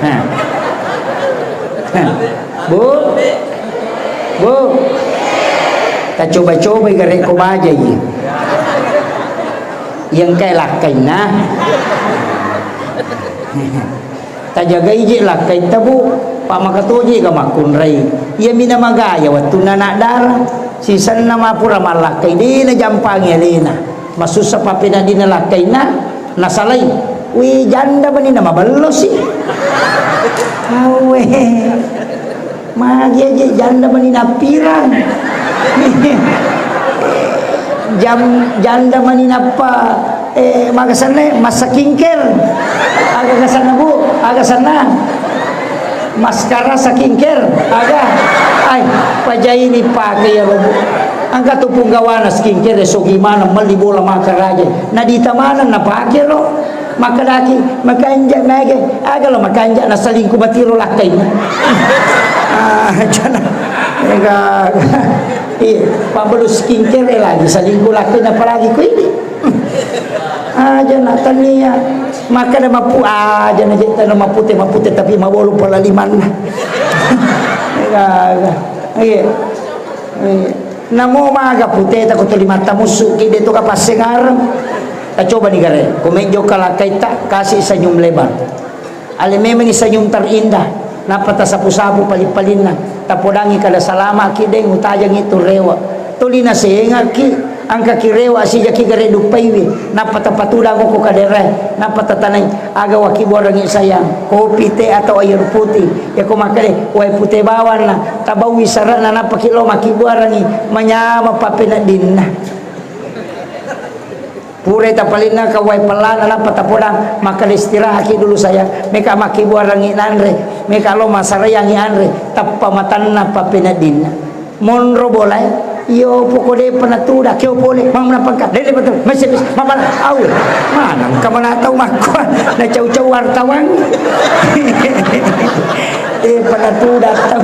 Heh. Heh. Bu? Bu? Tacoba-cobai gare ko bajai. Iya engkae lakkainna. Tajagai je lakkaitta, Bu. Pak makatoje ga makkunrai. Iya mina magaya wettunna anak dara. Sisenna mapura mallakkai, de najampangi alena. Masussa pappeneddinna lakkainna, nasalai. Wi, janda mani na mabellosi. Awe. Magi aja janda mani nappirang. Jam, janda mani nappa, eh, maga senna, massa skincare. Aga gasanna, Bu? Aga senna? Maskara skincare, aga? Ai, pajaini pake ya, Bu. Engka tu punggawana skincare, so gimana melli bola makaraja. Nadita maneng napake lo. Makkedaki, makanja mege. Aga lo makanja nasalingku matiro lakkainna. Ah, jana. Ega. Iya, pabbalu skincare lagi salingku lakkainna apalagi ko ini. Aja na tania. Makkeda mapu-, aja na jetta na mapute-mapute tapi mabolo pala limanna. Iya, iya. Iya. Namo maga puteta ko tuli matta musu ki de to ka passengareng. Tacoba ni gare. Ko mejo kalakai ta kasi senyum lebar. Ale memang ni senyum terindah. Nappa tasapu-sapu pali-palinna, tapodangi kada salama ki deng utajangi tu rewa. Tuli nasengaki, angka ki rewa sijaki gare duppaiwi, nappa tapatudang ko kadere, nappa tatanai, aga waki buarangi sayang, kopi, teh atau air putih. Yako makkade, wae pute bawanna, tabaui sarana, nappa ki lo maki buarangi, manyama pappeneddinna. Purai tapalinna ka wae pellana, nappa tapodang, makkeda, "Istirahatki dulu, sayang." Meka makkibuarangi nanre, meka lo masarayangi anre, tappa matanna pappeneddinna. Monro bolae, iyo poko depa natuda, keo pole, mau napangka, dede betul, mese, mese, mapala, awe, manang ka mana tau makko, na cau-cau wartawan. Eh, pada tuda tau.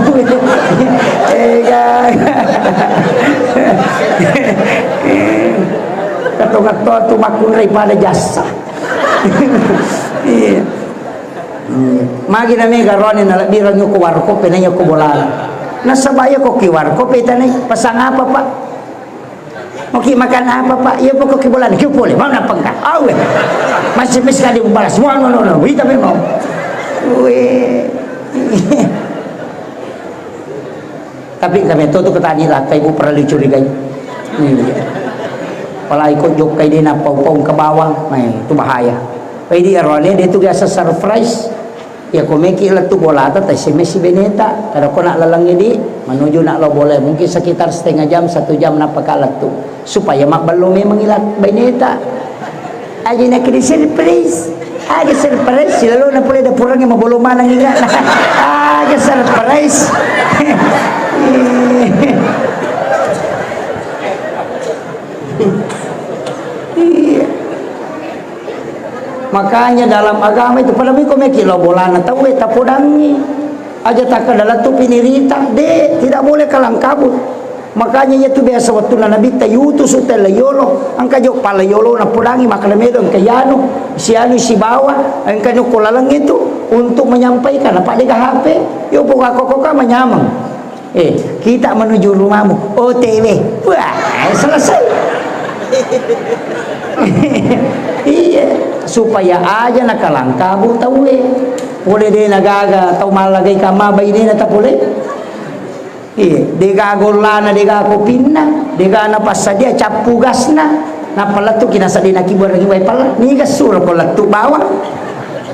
Eh, ga. Kato-kato tu makkunrai pada jasa. Iya. Hmm. Magi na mega rone na lebbi ranyo ko warkop, penanya ko bola. Nasaba iya ko ki warkop, tanai, "Pasang apa, Pak?" "Mau ki makan apa, Pak?" "Iya, pokok ki bola." "Ki pole, mana pengka?" Awe. Masih, masih kali membalas. Wah, no, no, no. Wih, tapi mau. Wih. Tapi kami tuh, tuh ketani lah, ibu pernah dicurigai. Iya. Apalagi kok jokai dia napau-pau ke bawah, nah, itu bahaya. Jadi erone dia tuh biasa surprise. Iya, ko meki lettu bolata, ta S M S si beneta. Kada ko nak lalengnge di, menuju nak lo bola. Mungkin sekitar setengah jam, satu jam nappa ka lettu. Supaya mabbello memang ila beneta. Aja nak di surprise. Aga surprise, silalo na pole dapurangnge mabolo maneng ila. Aga surprise. Iya. Makanya dalam agama itu, pada miko meki lo bolana tauwe tapodangi. Aja takkeda lettu pinirita, de, tidak boleh kalang kabut. Makanya iya tu biasa wettunna Nabitta yutusu tella yolo, engka jo pala yolo napodangi, makkeda medo engka yanu, sianu sibawa, engka nyokko laleng itu untuk menyampaikan apa dega H P, yo poka koko ka manyameng. Eh, kita menuju rumahmu. O T W. Wah, selesai. Iya, supaya aja nakalangkabu tauwe. Pole de nagaga tau mallagai kama bainena ta pole. Iya, dega gollana, dega kopinna, dega napassadia cappu gasna. Nappa lettu ki nasadena ki buarangi wae palla. Niga suro ko lettu bawang.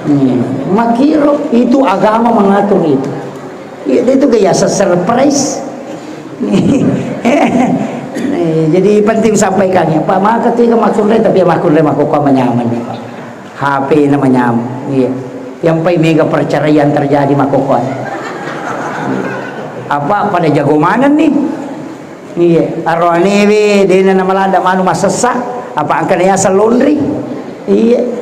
Hmm, makiro itu agama mengatur itu. Iya, dia itu gaya surprise. Eh, jadi penting sampaikan ya, Pak, maka tiga makkunrai, tapi ya makkunrai makkokkoe manyameng nih, Pak. H P na manyameng. Iya. Yang pai mega perceraian terjadi makkokkoe. Apa pada jago maneng nih? Iya, aroanewe dena namalada manu masessa, apa angkana yaseng laundry? Iya.